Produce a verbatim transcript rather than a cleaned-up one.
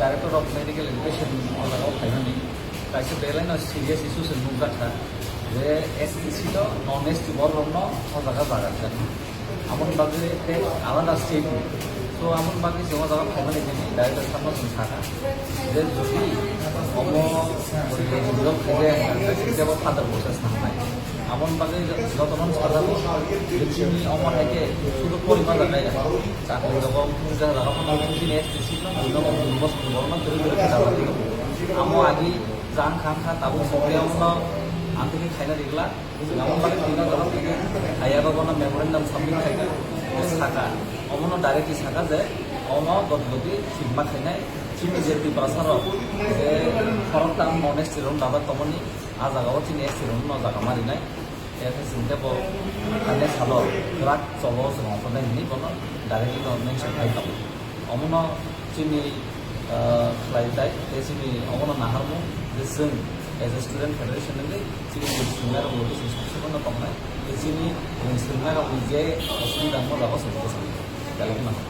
Director of Medical Education o jaga o phaimani kaisa belai no serious issue se nukjak kha je S T C no non S T borok rok no o jaga jaga kha. Amon bagwi tei alada state ni. So amon bagwi chwng o jaga phaimani tini director sir no chwng sakha je jodi omo rehabilitation khaijak khe bo further process nangnai. Amon bagwi jotono sajago je chini omo hai khe sudu porima jaga ya. Chakri rogo mungsa jaga phano chini S T C no buino buino bosong borno turi turi khe jaga. Amo agi jang kham kha tabuk sokya omo no ang tini khaina rigla. Amo bagwi tini jaga phano aya rogo no memorandum submit khaikha. Saka omo no directly saka je omo gotgoti sima khainai chini je Tiprasa rok je khoroktham non S T rok dada tongmani. A jaga o chini S T rok no jaga ma rinai. Tei khe chwng tei bo thani salo drug cholo chwng ongkhornai hinwi bono directly no mention khai tongo. Omono chini, ah, khlai tai tei chini omono naharmung je chwng as a student federation hinwi chini ring swrwngnairok bo chwng saksano tongnai. Tei chini ring swrwngnairokni je osubida wngma jaga o chwng bwskango.